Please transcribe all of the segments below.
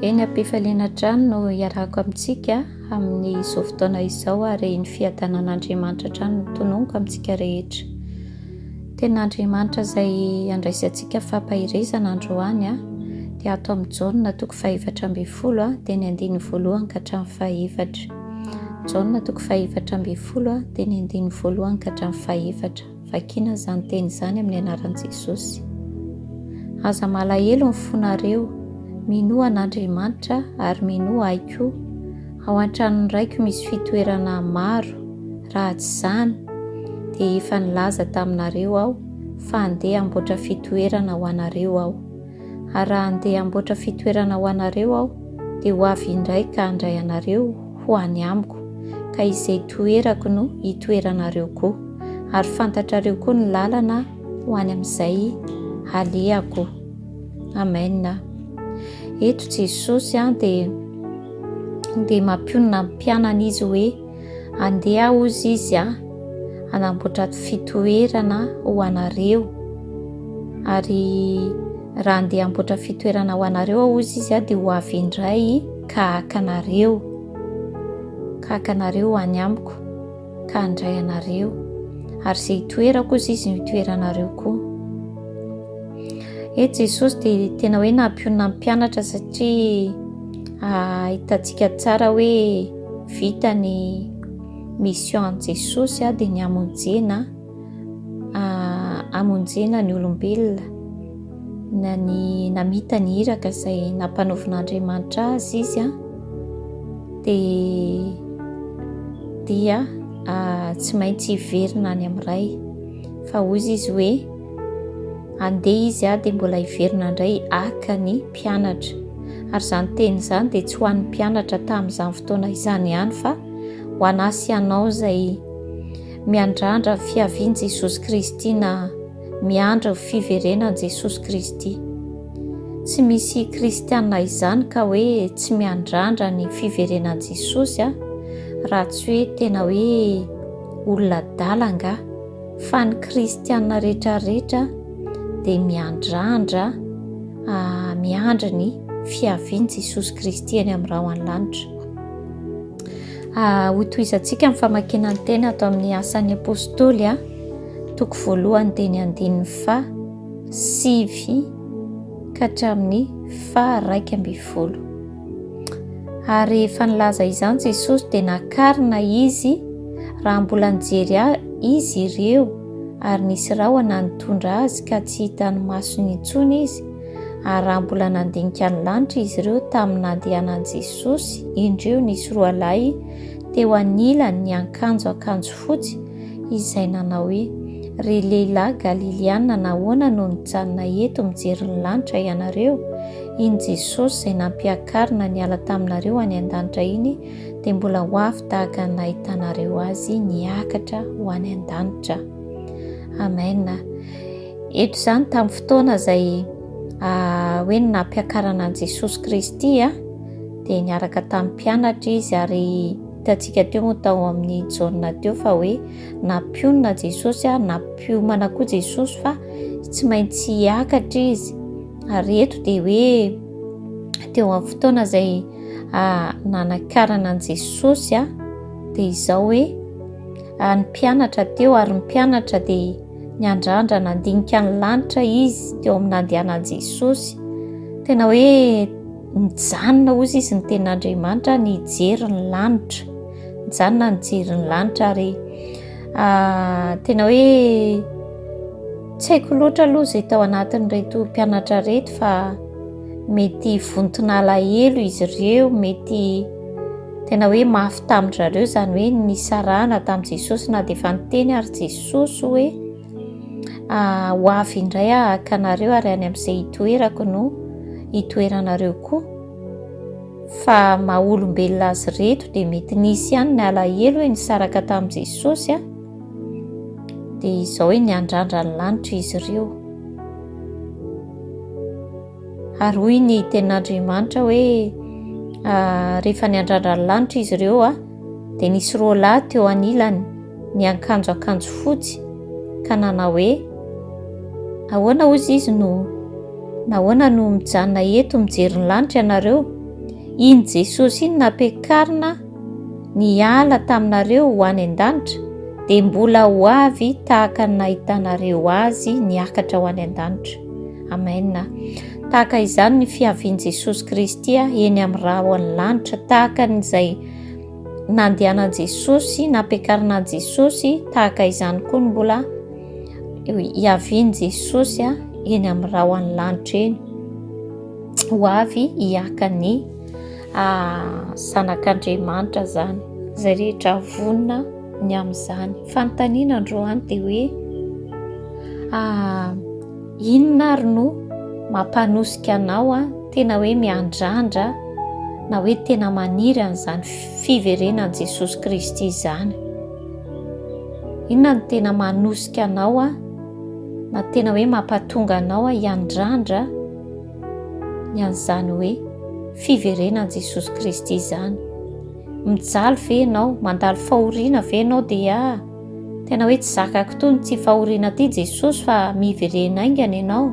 Eny am-pifaliana hatrany no iarahako amintsika amin'izao fotoana izao ary ny fiadanan'Andriamanitra hatrany no tononiko amintsika rehetra. Tenin'Andriamanitra izay andraisantsika fampaherezana androany dia ato amin'ny Jaona toko fahefatra ambin'ny folo dia ny andininy voalohany ka hatramin'ny fahefatra. Jaona toko fahefatra ambin'ny folo dia ny andininy voalohany ka hatramin'ny fahefatra. Vakina izany teny izany amin'ny anaran'i Jesosy. Aza malahelo ny fonareo, minoa an'Andriamanitra ary minoa ahy koa. Ao an-tranon'ny Raiko misy fitoerana maro, raha tsy izany, dia efa nilaza taminareo aho fa handeha hamboatra fitoerana ho anareo aho. Ary raha handeha hamboatra fitoerana ho anareo aho, dia ho avy indray ka handray anareo ho any amiko, ka izay toerako no hitoeranareo koa, ary fantatrareo koa ny lalana ho any amin'izay halehako. Amen. Eto Jesosy dia dia mampionona ny mpianany izy hoe andeha aho hozy izy a hanamboatra fitoerana ho anareo ary raha andeha hamboatra fitoerana ho anareo aho hozy izy a dia ho avy indray ka haka anareo ka haka anareo ho any amiko ka handray anareo ary izay hitoerako hozy izy no hitoeranareo koa. Eto Jesosy dia tena hoe nampionona ny mpianatra satria hitantsika tsara hoe vita ny mission an'i Jesosy dia ny hamonjena hamonjena ny olombelona na ny namita ny iraka izay nampanaovin'Andriamanitra azy izy dia dia tsy maintsy hiverina any amin'ny Ray fa hoy izy hoe Andeha izy dia mbola hiverina indray haka ny mpianatra. Ary izany teny izany dia tsy ho an'ny mpianatra tamin'izany fotoana izany ihany fa ho anà sy anao izay miandrandra ny fiavian'i Jesosy Kristy na miandry ny fiverenan'i Jesosy Kristy. Tsy misy kristiana izany ka hoe tsy miandrandra ny fiverenan'i Jesosy raha tsy hoe tena hoe olona adala angaha. Fa ny kristiana rehetrarehetra dia miandrandra miandry ny fiavian'i Jesosy Kristy eny amin'ny rahona lanitra. Hotohizantsika ny famakiana ny teny ato amin'ny Asan'ny Apostoly, toko voalohany dia ny andininy faha sivy ka hatramin'ny faha 11. Ary rehefa nilaza izany Jesosy dia nakarina izy raha mbola nijery izy ireo ary nisy rahona nitondra azy ka tsy hitan'ny masony intsony izy. Ary raha mbola nandinika ny lanitra izy ireo tamin'ny nandehanan'i Jesosy, indreo nisy roalahy teo anilany niankanjo akanjo fotsy izay nanao hoe, Ry lehilahy Galiliana, nahoana no nijanona eto mijery ny lanitra ianareo? Iny Jesosy izay nampiakarina niala taminareo any an-danitra iny dia mbola ho avy tahaka ny nahitanareo azy niakatra ho any an-danitra. Amen. Eto izany tamin'ny fotoana izay ah, hoe ny nampiakarana an'i Jesosy Kristy ah, dia niaraka tamin'ny mpianatra izy ary hitantsika teo moa tao amin'ny Jaona teo fa hoe nampionona Jesosy ah, nampiomana koa Jesosy fa tsy maintsy hiakatra izy. Ary eto dia hoe teo amin'ny fotoana izay nanakarana an'i Jesosy a, dia izao hoe ny mpianatra teo ary ny mpianatra dia niandrandra nandinika ny lanitra izy teo amin'ny nandehanan'i Jesosy. Tena hoe nijanona hozy izy ny tenin'Andriamanitra nijery ny lanitra. Nijanona nijery ny lanitra ary tena hoe Tsy haiko loatra aloha izay tao anatin'ireto mpianatra ireto fa mety vonton'alahelo izy ireo, mety tena hoe mafy tamin-dry zareo izany hoe nisarahana tamin'i Jesosy na dia efa niteny ary Jesosy hoe ah, ho avy indray aho haka anareo ary any amin'izay hitoerako no hitoeranareo koa. Fa maha olombelona azy ireto dia mety nisy ihany ny alahelo hoe nisaraka tamin'i Jesosy a. Dia izao hoe niandrandra ny lanitra izy ireo. Ary hoy ny tenin'Andriamanitra hoe ah, rehefa niandrandra ny lanitra izy ireo a, dia nisy roa lahy teo anilany niankanjo akanjo fotsy ka nanao hoe ahoana hozy izy no nahoana no mijanona eto mijery ny lanitra ianareo? Iny Jesosy iny nampiakarina niala taminareo ho any an-danitra dia mbola ho avy tahaka ny nahitanareo azy niakatra ho any an-danitra. Amen. Tahaka izany ny fiavian'i Jesosy Kristy eny amin'ny rahon'ny lanitra, tahaka an'izay nandehanan'i Jesosy, nampiakarina an'i Jesosy, tahaka izany koa ny mbola hiavian'i Jesosy eny amin'ny rahon'ny lanitra eny. Ho avy hiaka ny zanak'Andriamanitra izany, izay rehetra vonona ny amin'izany. Fanontaniana androany dia hoe inona ary no mampanosika anao tena hoe miandrandra na hoe tena maniry an'izany fiverenan'i Jesosy Kristy izany? Inona no tena manosika anao na tena hoe mampatonga anao hiandrandra ny an'izany hoe fiverenan'i Jesosy Kristy izany? Mijaly ve ianao? Mandalo fahoriana ve ianao dia tena hoe tsy zakako itony ity fahoriana ity Jesosy fa miverena haingana ianao?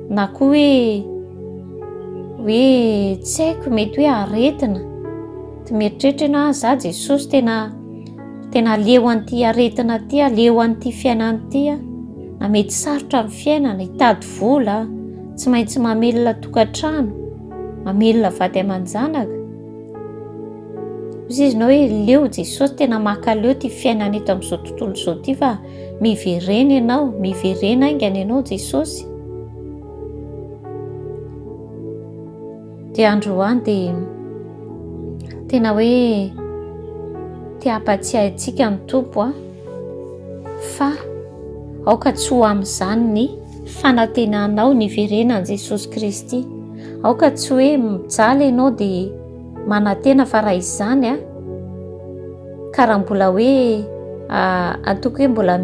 Na koa hoe hoe tsy haiko mety hoe aretina, dia mieritreritra ianao ah za Jesosy tena tena leo an'ity aretina ity aho, leo an'ity fiainana ity aho, na mety sarotra ny fiainana, hitady vola, tsy maintsy mamelona tokantrano, mamelona vady aman-janaka. Hoy izy ianao hoe leo Jesosy, tena makaleo ity fiainana eto amin'izao tontolo izao ity fa miverena ianao, miverena haingana ianao Jesosy. Dia androany dia tena hoe te hampatsiahy antsika ny Tompo a fa aoka tsy ho amin'izany ny fanantenanao ny hiverenan'i Jesosy Kristy. Aoka tsy hoe mijaly ianao dia manantena fa raha izany a ka raha mbola hoe ataoko hoe mbola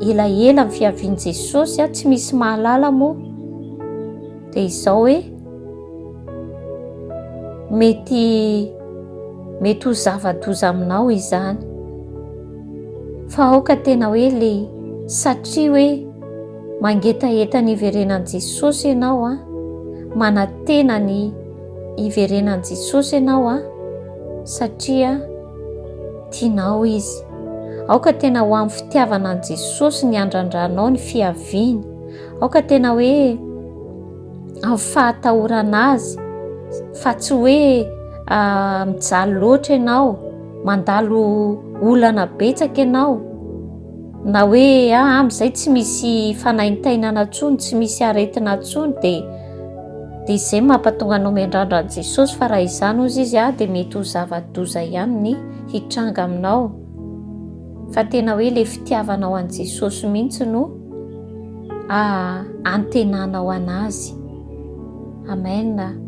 elaela ny fiavian'i Jesosy a, tsy misy mahalala moa dia izao hoe mety mety ho zava-doza aminao izany fa aoka tena hoe le satria hoe mangetaheta ny hiverenan'i Jesosy ianao a, manantena ny hiverenan'i Jesosy ianao a, satria tianao Izy. Aoka tena ho amin'ny fitiavana an'i Jesosy ny andrandranao ny fiaviany. Aoka tena hoe amin'ny fahatahorana Azy fa tsy hoe mijaly loatra ianao, mandalo olana betsaka ianao. Na hoe ah amin'izay tsy misy fanaintainana intsony, tsy misy aretina intsony dia dia izay mampatonga anao miandrandra an'i Jesosy fa raha izany hozy izy ah dia mety ho zava-doza ihany ny hitranga aminao. Fa tena hoe ilay fitiavanao an'i Jesosy mihitsy no ah antenanao an'azy. Amen.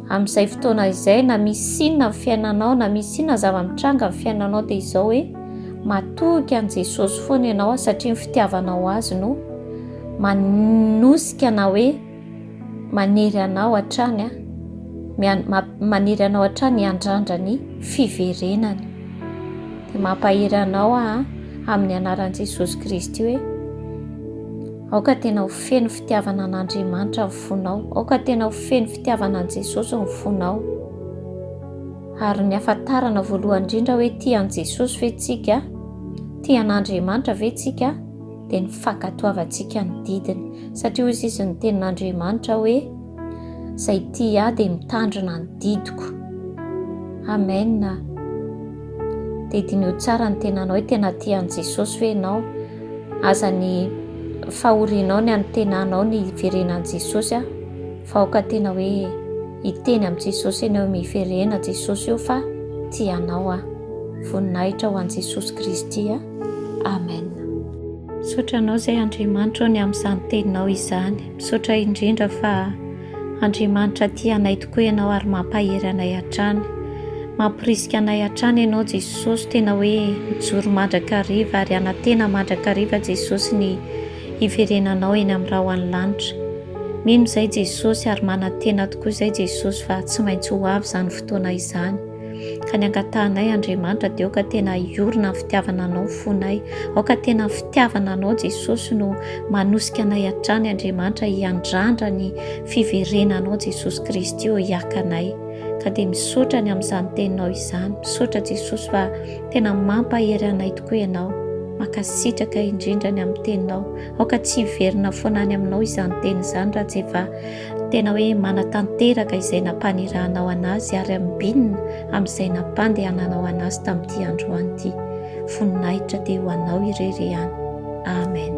Amin'izay fotoana izay na misy inona ny fiainanao na misy inona zava-mitranga amin'ny fiainanao dia izao hoe matoky an'i Jesosy foana ianao satria ny fitiavanao azy no manosika na hoe manery anao hatrany manery anao hatrany hiandrandra ny fiverenany. Dia mampahery anao aho amin'ny anaran'i Jesosy Kristy hoe Aoka tena ho feno fitiavana an'Andriamanitra ny fonao. Aoka tena ho feno fitiavana an'i Jesosy ny fonao. Ary ny hafantarana voalohany indrindra hoe tia an'i Jesosy ve tsika, tia an'Andriamanitra ve tsika, dia ny fankatoavantsika ny didiny. Satria hoy izy ny tenin'Andriamanitra hoe izay tia ahy dia mitandrina ny didiko. Amen. Dia diniho tsara ny tenanao hoe tena tia an'i Jesosy ve ianao? Aza ny fahorianao ny antenanao ny hiverenan'i Jesosy a, fa aoka tena hoe hiteny amin'i Jesosy ianao hoe miverena Jesosy eo fa tia anao aho. Voninahitra ho an'i Jesosy Kristy a. Amen. Misaotra anao izay Andriamanitra o ny amin'izany teninao izany. Misaotra indrindra fa Andriamanitra tia anay tokoa ianao ary mampahery anay hatrany. Mamporisika anay hatrany ianao Jesosy tena hoe mijoro mandrakariva ary hanantena mandrakariva Jesosy ny hiverenanao eny amin'ny rahon'ny lanitra. Mino izay Jesosy ary manantena tokoa izay Jesosy fa tsy maintsy ho avy izany fotoana izany. Ka ny angatahanay Andriamanitra dia aoka tena hiorina amin'ny fitiavana Anao ny fonay. Aoka tena ny fitiavana Anao Jesosy no manosika anay hatrany Andriamanitra hiandrandra ny fiverenanao Jesosy Kristy ô hiaka anay. Ka dia misaotra ny amin'izany teninao izany. Misaotra Jesosy fa tena mampahery anay tokoa Ianao. Mankasitraka indrindra ny amin'ny teninao. Aoka tsy hiverina foana any aminao izany teny izany raha tsy efa tena hoe manatanteraka izay nampanirahanao anazy ary ambinina amin'izay nampandehananao anazy tamin'ity androany ity. Voninahitra dia ho anao irery ihany. Amen.